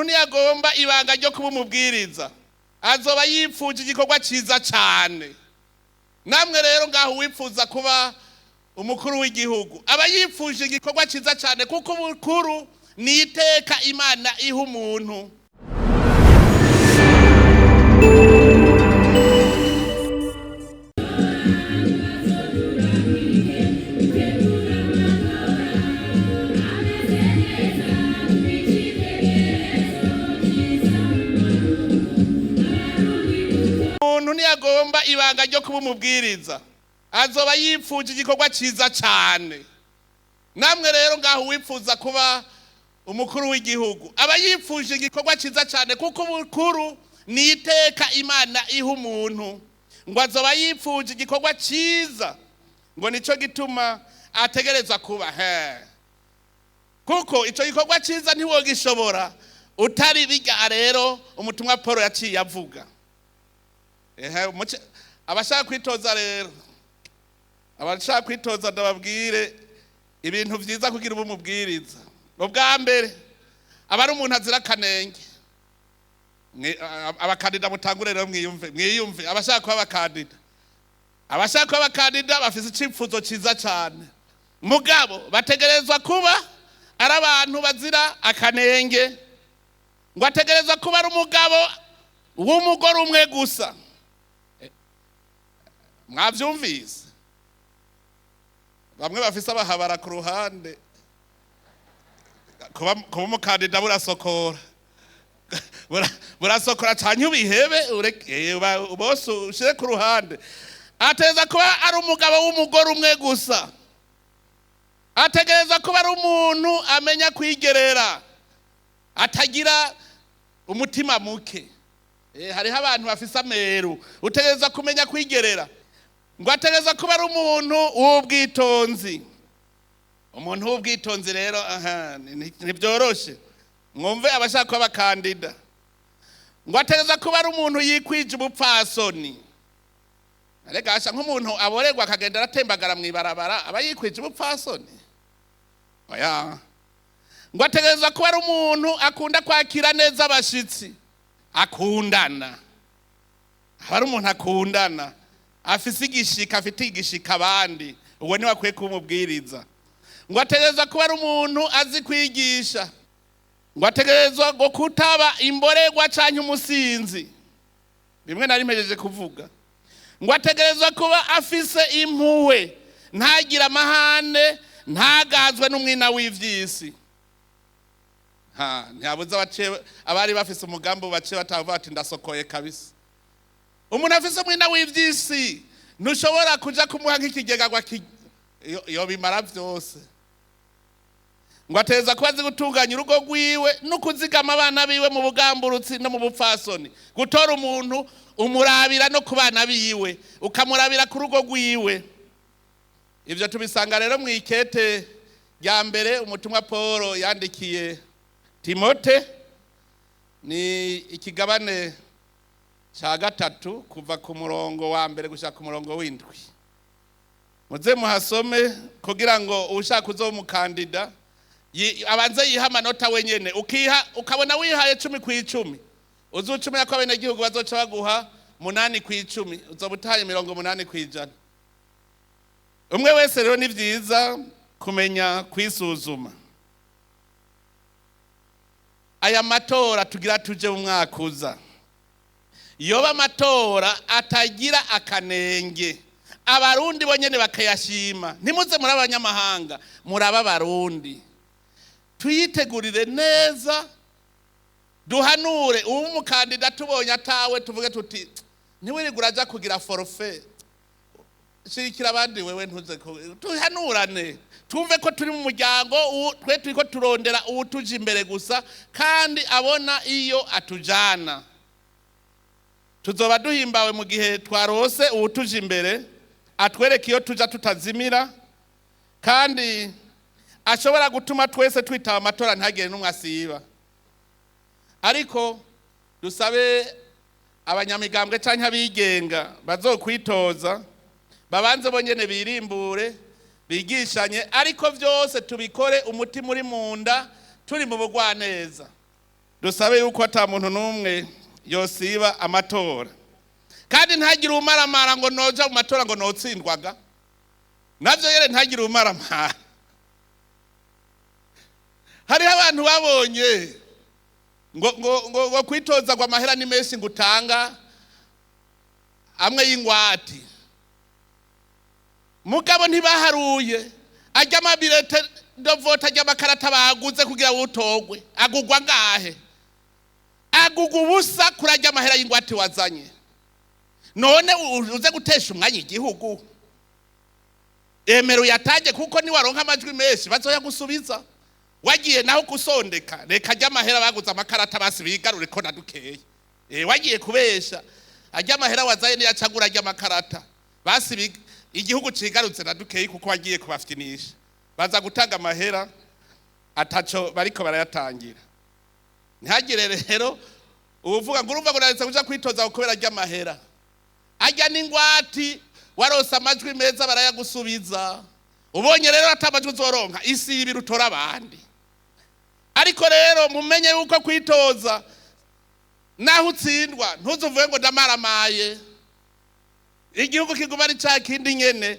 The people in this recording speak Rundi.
Umuntu ntiyagomba ibanga ryo kuba umubwiriza, azoba yipfuje igikorwa cyiza cyane. Namwe rero ngaho uwifuza kuba umukuru w'igihugu aba yipfuje igikorwa cyiza cyane, kuko ubukuru ni iteka Imana iha umuntu. Umuntu ntiyagomba ibanga ryo kuba umubwiriza, azoba yipfuje igikorwa cyiza cyane. Namwe rero ngaho uwifuza kuba umukuru w'igihugu aba yipfuje igikorwa cyiza cyane, kuko ubukuru ni iteka Imana iha umuntu. Ngo azoba yipfuje igikorwa cyiza, ngo nicyo gituma ategereza kuba he, kuko icyo gikorwa cyiza ntiwogishobora utari bijya. Rero umutumwa Paul yaciye avuga. Ehe, abashaka kwitoza rero, abashaka kwitoza ndababwire ibintu vyiza kugira ubu mubwiriza. Ubwa mbere aba ari umuntu azira akanenge. Abakandida mutangure rero mwiyumve, mwiyumve. Abashaka kuba abakandida, abashaka kuba abakandida bafise icipfuzo ciza cane, mugabo bategerezwa kuba ari abantu bazira akanenge. Ngo ategerezwa kuba ari umugabo w'umugore umwe gusa. Mwavyumvise? Bamwe bafise abahabara ku ruhande, kuba umukandida burasokora. Burasokora canke ubihebe, ureke, bose ushire ku ruhande. Ategereza kuba ari umugabo w'umugore umwe gusa. Ategereza kuba ari umuntu amenya kwigerera, atagira umutima muke. Hariho abantu bafise ameru, utegereza kumenya kwigerera. Ngo ategereza kuba ari umuntu w'ubwitonzi. Umuntu w'ubwitonzi rero, aha, ntibyoroshe. Mwumve abashaka kuba abakandida. Ngo ategereza kuba ari umuntu yikwije ubupfasoni. Arega asha nk'umuntu aborerwa akagenda aratembagara mw'ibarabara, aba yikwije ubupfasoni? Oya. Ngo ategereza kuba ari umuntu akunda kwakira neza abashitsi, akundana. Aba ari umuntu akundana, afise igishika, afite igishika abandi. Uwo niwe akwiye kuba umubwiriza. Ngo ategerezwa kuba ari umuntu azi kwigisha. Ngo ategerezwa ngo kutaba imborerwa canke umusinzi, bimwe nari mpejeje kuvuga. Ngo ategerezwa kuba afise impuhwe, ntagire amahane, ntagazwe n'umwina w'ivyisi. Ha, ntiyabuze abari bafise umugambi bace batavuga bati ndasokoye kabisa. Umuntu afise umwina w'ivyisi ntushobora kuja kumuha nk'ikigega ngo yo bimara vyose. Ngo ateza kuba azi gutunganya urugo rwiwe no kuzigama abana biwe mu bugamburutsi no mu bupfasoni. Gutora umuntu umurabira no ku bana biwe, ukamurabira ku rugo rwiwe. Ivyo tubisanga rero mu ikete rya mbere umutumwa Paul yandikiye Timote, ni ikigabane ca 3 kuva ku murongo wa mbere gushika ku murongo w'indwi. Muze muhasome kugira ngo ushaka uzoba umukandida abanze yiha amanota wenyene. Ukiha, ukabona wihaye 10 ku 10, uzucumira ko abenegihugu bazoca baguha 8 ku 10, uzoba utaye 80 ku ijana. Umwe wese rero ni vyiza kumenya kwisuzuma. Aya matora tugira tuje mu mwaka uza, yoba amatora atagira akanenge, abarundi bonyene bakayashima. Ntimuze muri abanyamahanga, muraba abarundi. Tuyitegurire neza, duhanure uwo mukandida tubonye atawe, tuvuge tuti ntiwirirwe uraja kugira forfait, shirikira abandi wewe ntuze tuhanurane, twumve ko turi mu muryango, twe turiko turondera uwutuje imbere gusa kandi abona iyo atujana. Tuzoba duhimbawe mu gihe twarose uwutuje imbere, atwereka iyo tuja tutazimira, kandi ashobora gutuma twese twitaba amatora ntagire n'umwe asiba. Ariko dusabe abanyamigambwe canke abigenga bazokwitoza babanze bonyene birimbure, bigishanye, ariko vyose tubikore umutima uri munda, turi mu bugwaneza. Dusabe yuko ata muntu n'umwe yosiba amatora, kandi ntagire umaramara ngo noja mu matora ngo notsindwaga navyo yere, ntagire umaramara. Hariho abantu babonye ngo kwitoza ngo amahera ni menshi, ngo utanga amwe y'ingwati, mugabo ntibaharuye ajya ama bulletins de vote, ajya amakarata baguze kugira utogwe, agugwa ngahe? Agugwa ubusa kuri ajya amahera y'ingwate wazanye. None uze gutesha umwanya igihugu? Emera uyatange, kuko niwaronka amajwi menshi bazoyagusubiza. Wagiye naho gusondeka, reka ajya amahera baguze amakarata basi bigarure ko na dukeya. Wagiye kubesha, ajya amahera wazaye niyacagura ajya amakarata basi igihugu cigarutse na dukeyi, kuko wagiye kubafyinisha. Baza gutanga amahera ataco bariko barayatangira. Ntihagire rero uvuga ngo urumva ngo naretse kuja kwitoza kubera ajya amahera. Ajya n'ingwati, warose amajwi meza barayagusubiza. Ubonye rero ata amajwi uzoronka, isi ibiri utora abandi. Ariko rero mumenye yuko kwitoza, naho utsindwa, ntuzuvuge ngo ndamaramaye. Igihugu kiguma ari ca kindi nyene.